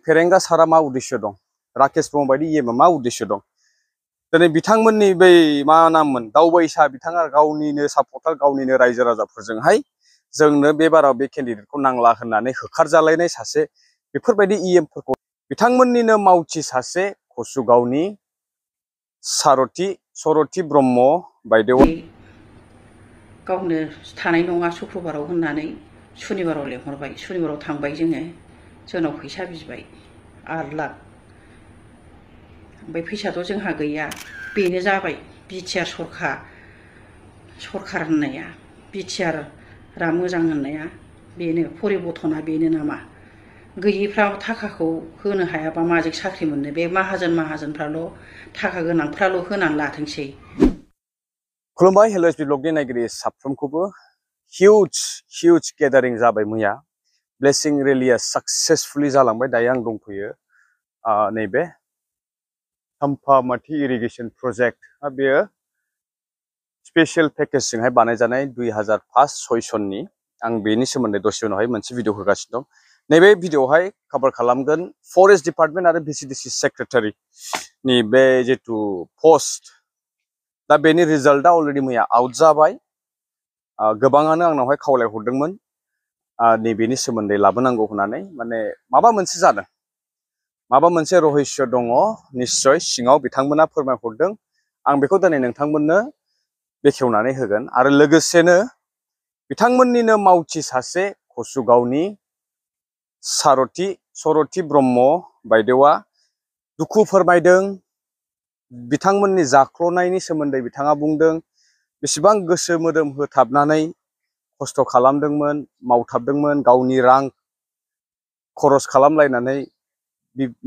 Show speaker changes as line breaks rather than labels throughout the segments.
फेरेंगा सारा मा उद्देश्य दं राकेश ब्रह्म बायदि इएमआ मा उद्देश्य दं दिनै बिथांमोननि बै मा नाममोन दावबायसा बिथाङा गावनिनो सापर्टार गावनिनो रायजो राजाफोरजोंहाय जोंनो बे बाराव बे केन्डिडेटखौ नांला होननानै होखारजालायनाय सासे बेफोरबायदि इएमफोरखौ बिथांमोननिनो मावथि सासे कसुगावनि सरथि ब्रह्म बायदेवा
गावनो थानाय नङा शुक्रबाराव होननानै सुनिबाराव लेंहरबाय सुनिबाराव थांबाय जोंनाव फैसा बिबाय 8 लाख ओमफ्राय फैसाथ' जोंहा गैया बेनो जाबाय बिटिआर सरखार होननाया बिटिआरआ मोजां होननाया बेनो परिबर्तना बेनो नामा गैयिफ्रा थाखाखौ होनो हायाबा माजों साख्रि मोननो बे माहाजोनफ्राल' थाखा गोनांफ्राल' होनानै लाथोंसै।
खुलुमबाय हेलो एसबि ब्लगनि नायगिरि साफ्रोमखौबो हिउज गेदारिं जाबाय मैया ब्लेसिं रेलिया सक्सेसफुली जालांबाय दायो आं दंफैयो नैबे चम्पामाथि इरिगेशन प्रोजेक्ट बेयो स्पेशल पेकेजजोंहाय बानायजानाय 2005-06 सननि आं बेनि सोमोन्दै दसे उनावहाय मोनसे भिडिअ होगासिनो दं नैबे भिडिअआवहाय कभार खालामगोन फरेस्ट डिपार्टमेन्ट आरो भिसिडिसि सेक्रेटारिनि बे जितु पस्ट दा बेनि रिजाल्टआ अलरेडि मैया आउट जाबाय गोबाङानो आंनावहाय खावलायहरदोंमोन नैबेनि सोमोन्दै लाबोनांगौ होननानै माने माबा मोनसे जादों माबा मोनसे रहस्य दङ निश्चय सिङाव बिथांमोना फोरमायहरदों आं बेखौ दिनै नोंथांमोननो बेखेवनानै होगोन आरो लोगोसेनो बिथांमोननिनो मावथि सासे कसुगावनि सरथि ब्रह्म बायदेवा दुखु फोरमायदों बिथांमोननि जाख्ल'नायनि सोमोन्दै बिथाङा बुंदों बेसेबां गोसो मोदोम होथाबनानै खस्थ' खालामदोंमोन मावथाबदोंमोन गावनि रां खरस खालामलायनानै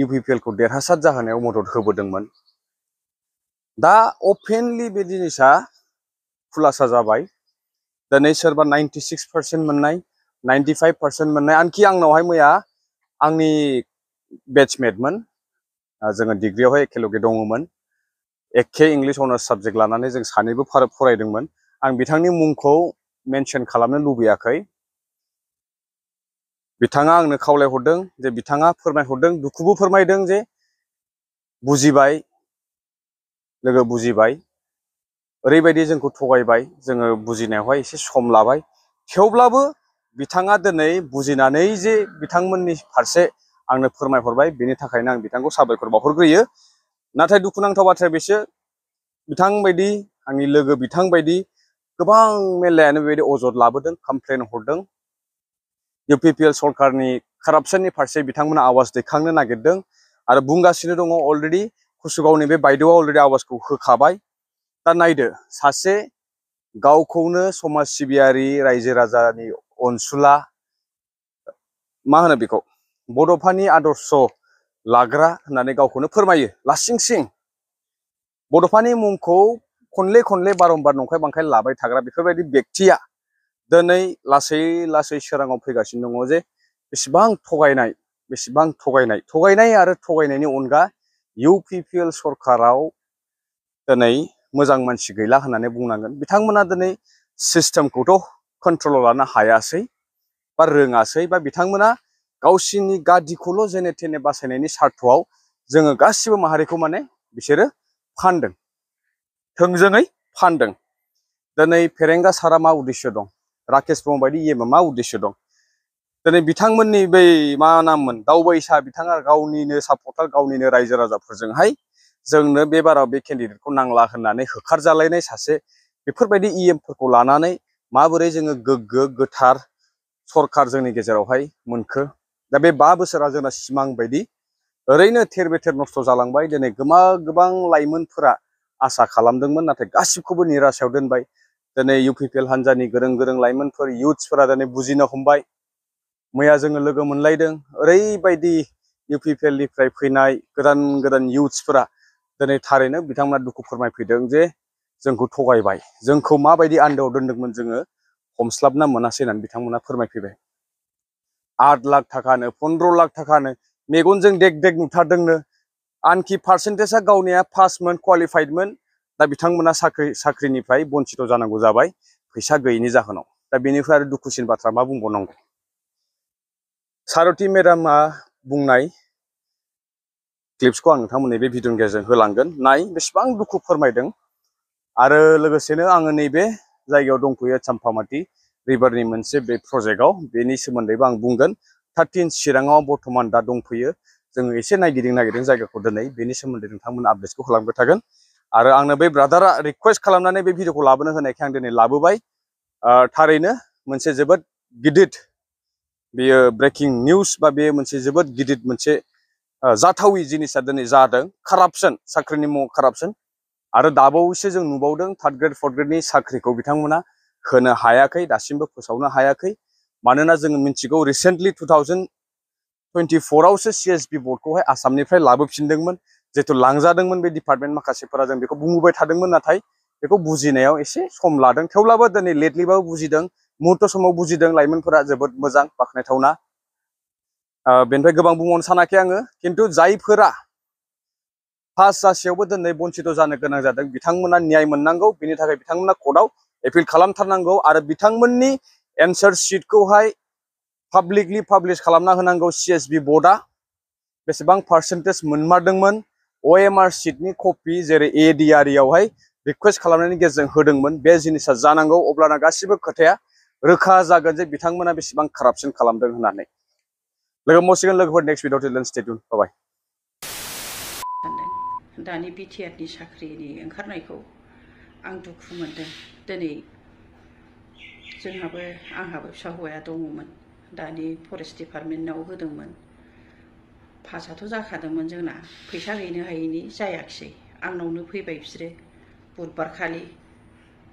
इउपिपिएलखौ देरहासार जाहोनायाव मदद होबोदोंमोन दा अपेनलि बे जिनिसा खुलासा जाबाय दिनै सोरबा 96% मोननाय 95% मोननाय आनखि आंनावहाय मैया आंनि बेचमेटमोन जोङो डिग्रियावहाय एखेलगे दङमोन एखे इंलिश अनार्स साबजेक्ट लानानै जों सानैबो फरायदोंमोन आं बिथांनि मुंखौ मेनसन खालामनो लुबैयाखै बिथाङा आंनो खावलायहरदों जे बिथाङा फोरमायहरदों दुखुबो फोरमायदों जे बुजिबाय लोगो बुजिबाय ओरैबायदि जोंखौ थगायबाय जोङो बुजिनायावहाय एसे सम लाबाय थेवब्लाबो बिथाङा दिनै बुजिनानै जे बिथांमोननि फारसे आंनो फोरमायहरबाय बेनि थाखायनो आं बिथांखौ साबायखर बावहरग्रोयो नाथाय दुखुनांथाव बाथ्राया बेसो बिथांबायदि आंनि लोगो बिथांबायदि गोबां मेलायानो बेबायदि अजद लाबोदों कमप्लेन हरदों इउपिपिएल सरकारनि कारापसननि फारसे बिथांमोना आवाज दैखांनो नागिरदों आरो बुंगासिनो दङ अलरेडि कसुगावनि बे बायदेवा अलरेडि आवाजखौ होखाबाय दा नायदो सासे गावखौनो समाज सिबियारि रायजो राजानि अनसुला मा होनो बेखौ बड'फानि आदर्श लाग्रा होननानै गावखौनो फोरमायो लासिंसिं बड'फानि मुंखौ खनले बारंबार नंखाय बांखाय लाबाय थाग्रा बेफोरबायदि बेक्तिया दिनै लासै सोराङाव फैगासिनो दङ जे बेसेबां थगायनाय आरो थगायनायनि अनगा इउपिपिएल सरकाराव दिनै मोजां मानसि गैला होननानै बुंनांगोन बिथांमोना दिनै सिस्टेमखौथ' कन्ट्रलाव लानो हायासै बा रोङासै बा बिथांमोना गावसिनि गादिखौल' जेने थेने बासायनायनि सार्थआव जोङो गासिबो माहारिखौ माने बिसोरो फानदों थोंजोङै फानदों दिनै फेरेंगा सारा मा उद्देश्य दं राकेश ब्रह्म बायदि इएमआ मा उद्देश्य दं दिनै बिथांमोननि बै मा नाममोन दावबायसा बिथाङा गावनिनो सापर्टार गावनिनो रायजो राजाफोरजोंहाय जोंनो बे बाराव बे केन्डिडेटखौ नांला होननानै होखारजालायनाय सासे बेफोरबायदि इएमफोरखौ लानानै माबोरै जोङो गोग्गो गोथार सरकार जोंनि गेजेरावहाय मोनखो दा बे 5 बोसोरा जोंना सिमां बायदि ओरैनो थेर बेथेर नस्थ' जालांबाय दिनै गोबां लाइमोनफोरा आसा खालामदोंमोन नाथाय गासिबखौबो निराशायाव दोनबाय दिनै इउपिपिएल हान्जानि गोरों लाइमोनफोर इयुथ्सफोरा दिनै बुजिनो हमबाय मैया जोङो लोगो मोनलायदों ओरैबायदि इउपिपिएलनिफ्राय फैनाय गोदान इयुथ्सफोरा दिनै थारैनो बिथांमोना दुखु फोरमायफैदों जे जोंखौ थगायबाय जोंखौ माबायदि आन्दोआव दोनदोंमोन जोङो हमस्लाबना मोनासै होननानै बिथांमोना फोरमायफैबाय 8 लाख थाखानो 15 लाख थाखानो मेगनजों देग नुथारदोंनो आनखि पार्सेन्टेजआ गावनिया पासमोन क्वालिफाइडमोन दा बिथांमोना साख्रिनिफ्राय बन्चित जानांगौ जाबाय फैसा गैयैनि जाहोनाव दा बेनिफ्राय आरो दुखुसिन बाथ्रा मा बुंबावनांगौ सारथि मेडामा बुंनाय क्लिप्सखौ आं नोंथांमोननि बे भिडिअनि गेजेरजों होलांगोन। नाय बेसेबां दुखु फोरमायदों। आरो लोगोसेनो आङो नैबे जायगायाव दंफैयो चाम्पामाटी रिभारनि मोनसे बे प्रजेक्टआव, बेनि सोमोन्दैबो आं बुंगोन। 13 चिराङाव बर्थमान दा दंफैयो। जोङो एसे नायगिदिं जायगाखौ दिनै, बेनि सोमोन्दै नोंथांमोन आपडेट्सखौ होलांबाय थागोन। आरो आंनो बे ब्रादारा रिक्वेस्ट खालामनानै बे भिडिअखौ लाबोनो होनायखाय आं दिनै लाबोबाय। थारैनो मोनसे जोबोद गिदिर बेयो ब्रेकिं निउस, बा बेयो मोनसे जोबोद गिदिर मोनसे जाथावि जिनिसा दिनै जादों। कारापसन, साख्रिनि मुङाव कारापसन। आरो दाबावैसो जों नुबावदों 3rd ग्रेड 4th ग्रेडनि साख्रिखौ बिथांमोना होनो हायाखै, दासिमबो फोसावनो हायाखै। मानोना जोङो मिथिगौ रिसेन्टलि 2024 आवसो CSB बर्डखौहाय आसामनिफ्राय लाबोफिनदोंमोन। जिहेतु लांजादोंमोन बे डिपार्टमेन्ट माखासेफोरा, जों बेखौ बुंबोबाय थादोंमोन, नाथाय बेखौ बुजिनायाव एसे सम लादों। थेवब्लाबो दिनै लेटलिबाबो बुजिदों, मुहुर्त समाव बुजिदों लाइमोनफोरा। जोबोद मोजां, बाख्नायथावना। बेनिफ्राय गोबां बुंबावनो सानाखै आङो। खिन्थु जायफोरा पास जासेयावबो दिनै बन्सित जानो गोनां जादों, बिथांमोना न्याय मोननांगौ। बेनि थाखाय बिथांमोना कर्टआव एपिल खालामथारनांगौ। आरो बिथांमोननि एन्सार शीटखौहाय पाब्लिकलि पाब्लिश खालामना होनांगौ। CSB बर्डआ बेसेबां पार्सेन्टेज मोनमारदोंमोन, OMR शीटनि कपि, जेरै ADRE आवहाय रिक्वेस्ट खालामनायनि गेजेरजों होदोंमोन, बे जिनिसा जानांगौ। अब्लाना गासिबो खोथाया रोखा जागोन जे बिथांमोना बेसेबां कारापसन खालामदों होननानै। लोगो मोनसिगोन लोगोफोर नेक्स्ट भिडिअ। स्टे टिउन, बाय बाय।
दानि BTRनि साख्रिनि ओंखारनायखौ आं दुखु मोनदों। दिनै आंहाबो फिसा हौवाया दङमोन, दानि फरेस्ट डिपार्टमेन्टआव होदोंमोन। पासआथ' जाखादोंमोन जोंना, फैसा हैनो हायैनि जायाखिसै। आंनावनो फैबाय बिसोरो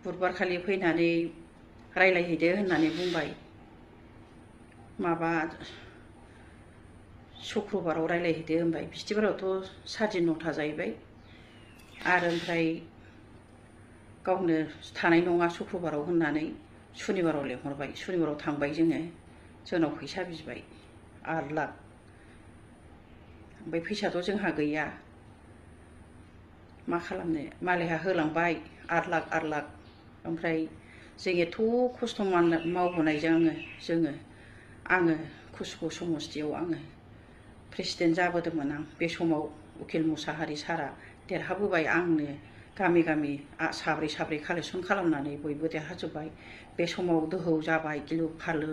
बुधबारखालि फैनानै रायलायहैदो होननानै बुंबाय। माबा शुक्रबाराव रायलायहैदो होनबाय। बिस्थिबारावथ' 9:30 जाहैबाय। आरो ओमफ्राय गावनो थानाय नङा शुक्रबाराव होननानै सुनिबाराव लेंहरबाय। सुनिबाराव थांबाय जोङो, जोंनाव फैसा बिबाय 8 लाख। ओमफ्राय फैसाथ' जोंहा गैया, मा खालामनो। मालायहा होलांबाय 8 लाख। ओमफ्राय जों एथ' खस्थ' मावबोनायजों आङो कुसुगाव समस्तियाव आङो प्रेसिडेन्ट जाबोदोंमोन। आं बे समाव उकिल मुसाहारि सारा देरहाबोबाय। आंनो गामि साब्रै कालेक्सन खालामनानै बयबो देरहाजोब्बाय। बे समाव दोहौ जाबाय, गिलु फालु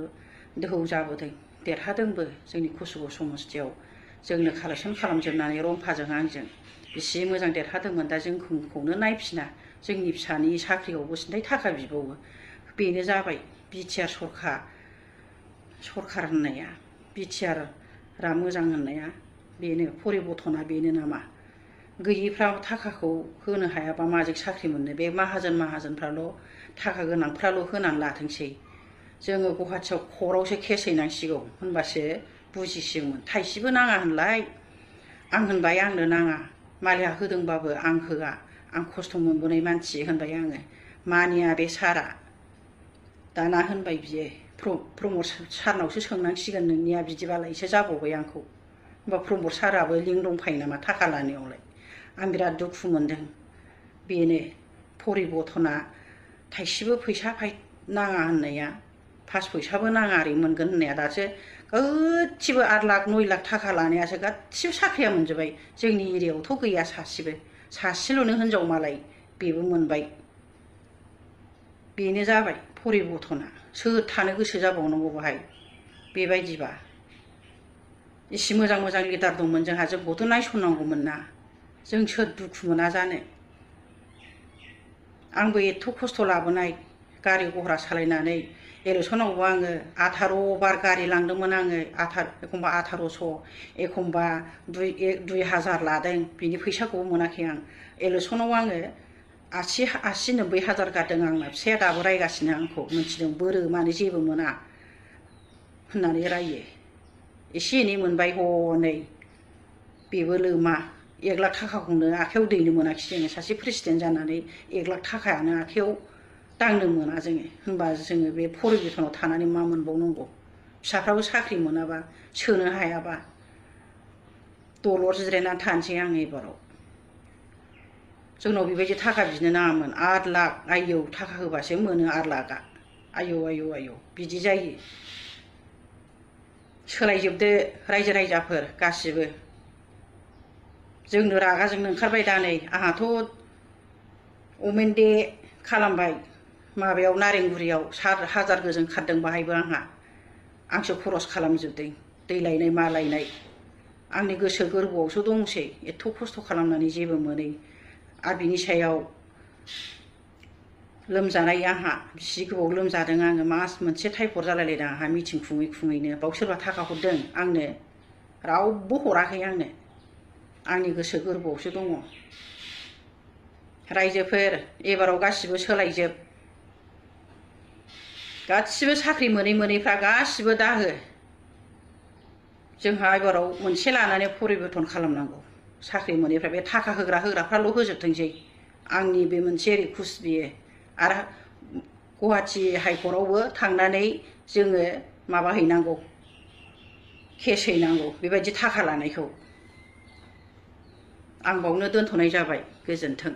दोहौ जाबोदों। देरहादोंबो जोंनि कुसुगाव समस्तियाव। जोंनो कालेक्सन खालामजोबनानै रम्फाजों आंजों बेसे मोजां देरहादोंमोन। दा जोंखौनो नायफिना, जोंनि फिसानि साख्रियावबो सिन्थाय थाखा बिबावो। बेनो जाबाय BTR सरखार होननाया। BTRआ मोजां होननाया बेनो, परिबर्तना बेनो नामा? गैयिफ्रा थाखाखौ होनो हायाबा माजों साख्रि मोननो? बे माहाजोनफ्राल' थाखा गोनांफ्राल' होनानै लाथोंसै। जोङो गुवाहाटियाव कर्टआवसो केस हैनांसिगौ, होनबासो बुजिसिगौमोन। थाइसेबो नाङा होनलाय। आं होनबाय आंनो नाङा, मालाया होदोंबाबो आं होआ, आं खस्थ' मोनबोनाय मानसि होनबाय आङो। मानिया बे सारा। दाना होनबाय बियो, प्रमद सारनावसो सोंनांसिगोन नोंनिया बिदिबालायसो जाबावबाय आंखौ। होमबा प्रमद साराबो लिंक दंखायो नामा थाखा लानायावलाय? आं बिराद दुखु मोनदों। बेनो परिबर्तना, थाइसेबो फैसा नाङा होननाया, 5 फैसाबो नाङा ओरै मोनगोन होननाया, दासो गासिबो 8 लाख 9 लाख थाखा लानायासो गासिबो साख्रिया मोनजोब्बाय। जोंनि एरियायावथ' गैया सासेल'नो हिनजाव मालाय, बेबो मोनबाय। बेनो जाबाय परिबर्तना। सोर थानो गोसो जाबावनांगौ बाहाय बेबायदिबा? इसे मोजां लिडार दंमोन जोंहा, जोंखौथ' नायसननांगौमोन ना। जों सोर दुखु मोना जानो? आंबो एथ' खस्थ' लाबोनाय, गारि घरा सालायनानै। इलेक्सनावबो आङो 18 बार गारि लांदोंमोन आङो। एखमबा 1800, एखमबा 2000 लादों। बिनि फैसाखौबो मोनाखै आं। इलेक्सनाव आङो 80-90 हाजार गारदों आंना। फिसाया दाबो रायगासिनो आंखौ, मिथिदों बोरो मानो जेबो मोना होननानै रायो। एसे एनै मोनबाय हनै, बेबो लोमा। 1 लाख थाखाखौनो आखाइयाव दैनो मोनाखिसै जोङो। सासे प्रेसिडेन्ट जानानै 1 लाख थाखायानो आखाइयाव दांनो मोना जोङो। होनबा जोङो बे परिबर्तनाव थानानै मा मोनबावनांगौ? फिसाफ्राबो साख्रि मोनाबा, सोनो हायाबा दलर जिरायनानै थानोसै आं एबाराव। जोंनाव बेबायदि थाखा बिनो नाङामोन। 8 लाख, आयौ थाखा होबासो मोनो 8 लाखआ। आयौ बिदि जायो। सोलायजोबदो रायजो राजाफोर गासिबो। जोंनो रागाजोंनो ओंखारबाय दा नै आंहाथ' अमेनडे खालामबाय माबायाव नारेंगुरियाव 7,000 गोजों खारदों बाहायबो आंसो खरस खालामजोबदों दै लायनाय मा लायनाय आंनि गोसो गोरबोआवसो दंसै एथ' खस्थ' खालामनानै जेबो मोनै आरो बिनि सायाव लोमजानाय आंहा बिसि गोबाव लोमजादों आङो मास मोनसे टाइफड जालायलायदों आंहा मिटिं खुङै खुङैनो बाव सोरबा थाखा हरदों आंनो रावबो हराखै आंनो आंनि गोसो गोरबोआवसो दङ रायजोफोर एबाराव गासिबो सोलायजोब गासिबो साख्रि मोनैफ्रा गासिबो दाहो जोंहा एबाराव मोनसे लानानै परिबर्तन खालामनांगौ साख्रि मोनैफ्रा बे थाखा होग्राफ्राल' होजोबथोंसै आंनि बे मोनसे रिकुवेस्ट बियो आरो गुवाहाटि हाइकर्टआवबो थांनानै जोङो माबा हैनांगौ केस हैनांगौ बेबायदि थाखा लानायखौ आं बावनो दोनथ'नाय जाबाय गोजोन्थों।